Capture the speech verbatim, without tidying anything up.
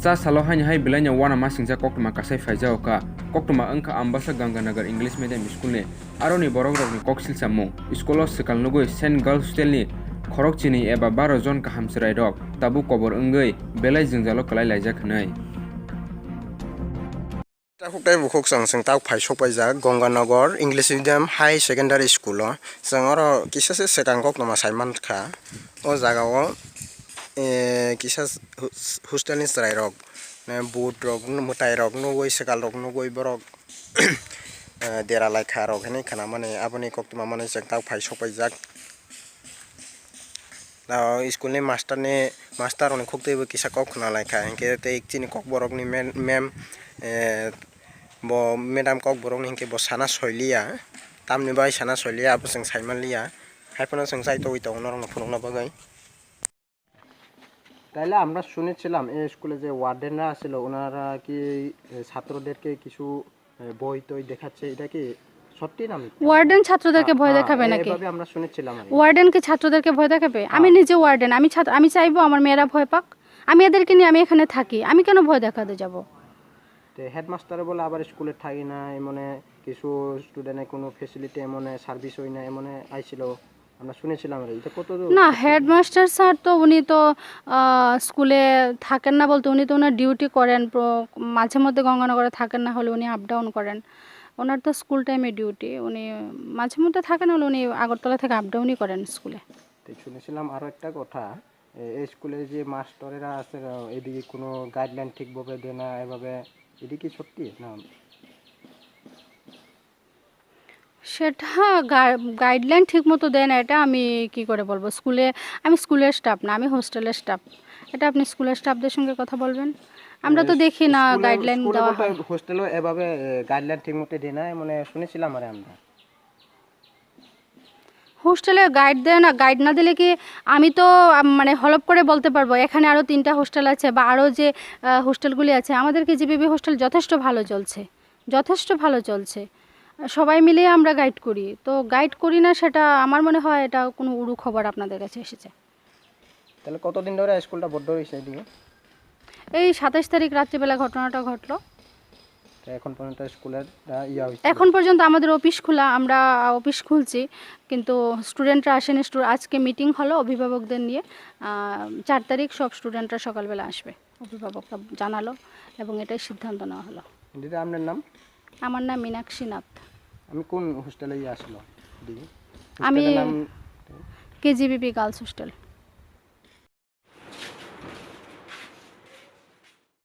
Cha salo haino hai belaino uanama singcha koktwma kasai phaijago kha. Koktwma wngkha Ambasa Ganganagar English Medium School ni. Aroni borok rokni kok silsamung. School o swkang nugwi Saint Girls Hostel ni khorok chini eba baro jon kaham chwrai rok tabuk kobor wngwi belai jwngjalo kwlai laijak hwnwi. Takhuk tei bukhuk chwng chwng tak phai sokpaijak Ganganagar English Medium High Secondary School o. Chwng oro kisa se swkang koktwma sai mankha. O jaga o, eh, kisa hus-, hostel ni chwrai rok, eh, boot rok, mwtai rok nugwi, swkal rok nugwi borok, eh, dera lai kha rok hinwi khwnamani aboni koktwma mani chwng tak phai sokpaijak. O school ni master ni, master rokni khuk twi bo kisa kok khna lai kha, hinkhe tei chini kokborok ni mem, mem, eh, bo madam kokborok ni hinkhe bo sana soi liya, tamni bai sana soi liya, abo chwng sai man liya, hai phano chwng chai togwi tongo norok no phunukna bagwi. তাইলে আমরা শুনেছিলাম এই স্কুলে যে ওয়ার্ডেনরা আছিল, ওনারা কি, এ, ছাত্রদেরকে কিছু, এ, বই টই দেখাচ্ছে, এটা কি সত্যি না মিথ্যা? ওয়ার্ডেন ছাত্রদেরকে হ্যাঁ, ভয় হ্যাঁ, দেখাবে এ-, নাকি? এভাবে আমরা শুনেছিলাম আর কি। ওয়ার্ডেন কি ছাত্রদেরকে ভয় দেখাবে? আমি হ্যাঁ। নিজে ওয়ার্ডেন, আমি ছাত্র, আমি চাইবো আমার মেয়েরা ভয় পাক। আমি এদেরকে নিয়ে আমি এখানে থাকি, আমি কেন ভয় দেখাতে যাব? তো হেডমাস্টারে বলে আবার স্কুলে থাকি না, এ মানে কিছু স্টুডেন্টে কোনো ফেসিলিটি এমনে সার্ভিস হয় না, এমনে আইছিল। আমরা শুনেছিলাম আর কি, এটা কত দূর না, সত্যি? হেডমাস্টার স্যার তো উনি তো, আহ, স্কুলে থাকেন না বলতে উনি তো ওনার ডিউটি করেন, প্র-, মাঝে মধ্যে গঙ্গানগরে থাকেন, না হলে উনি আপ ডাউন করেন। ওনার তো স্কুল টাইমে ডিউটি, উনি মাঝে মধ্যে থাকেন, হলে উনি আগরতলা থেকে আপ ডাউনই করেন স্কুলে। তো শুনেছিলাম আরও একটা কথা, এ-, এই স্কুলে যে মাস্টরেরা আছে, আহ, এদিকে কোনো গাইডলাইন ঠিকভাবে দেয় না, এভাবে, এটা কি সত্যি না? সেটা গা-, গাইডলাইন ঠিক মতো দেয় না, এটা আমি কি করে বলবো? স্কুলে, আমি স্কুলের স্টাফ না, আমি হোস্টেলের স্টাফ। এটা আপনি স্কুলের স্টাফদের সঙ্গে কথা বলবেন। আমরা তো এ, দেখি না স্কুলে, গাইডলাইন স্কুলে দেওয়া বলতে হয়। হোস্টেলও এভাবে, এ, গাইডলাইন ঠিক মতো দেয় না, মানে শুনেছিলাম আরে আমরা। হোস্টেলে গাইড দেয় না, গাইড না দিলে কি আমি তো, আম, মানে হলপ করে বলতে পারবো, এখানে আরও তিনটা হোস্টেল আছে বা আরও যে, আহ, হোস্টেলগুলি আছে, আমাদের কেজিবিবি হোস্টেল যথেষ্ট ভালো চলছে, যথেষ্ট ভালো চলছে। সবাই মিলে আমরা গাইড করি, তো গাইড করি না, সেটা আমার মনে হয় এটা কোনো উড়ু খবর আপনাদের কাছে এসেছে। তাহলে কতদিন ধরে স্কুলটা বন্ধ রয়েছে এদিকে? এই সাতাশ তারিখ রাত্রিবেলা ঘটনাটা ঘটলো। তো এখন পর্যন্ত স্কুলের, আহ, ইয়া হয়েছে? এখন পর্যন্ত আমাদের অফিস খোলা, আমরা অফিস খুলছি, কিন্তু স্টুডেন্টরা আসেনি। স্টু-, আজকে মিটিং হলো অভিভাবকদের নিয়ে, আহ, চার তারিখ সব স্টুডেন্টরা সকালবেলা আসবে, অভিভাবকরা জানালো এবং এটাই সিদ্ধান্ত নেওয়া হলো। দিদি, আপনার নাম? আমার নাম মীনাক্ষী নাথ। আমি কোন হোস্টেলে ইয়ে আসলো দিদি? আমি হোস্টেলের নাম? কেজিবিবি গার্লস হোস্টেল।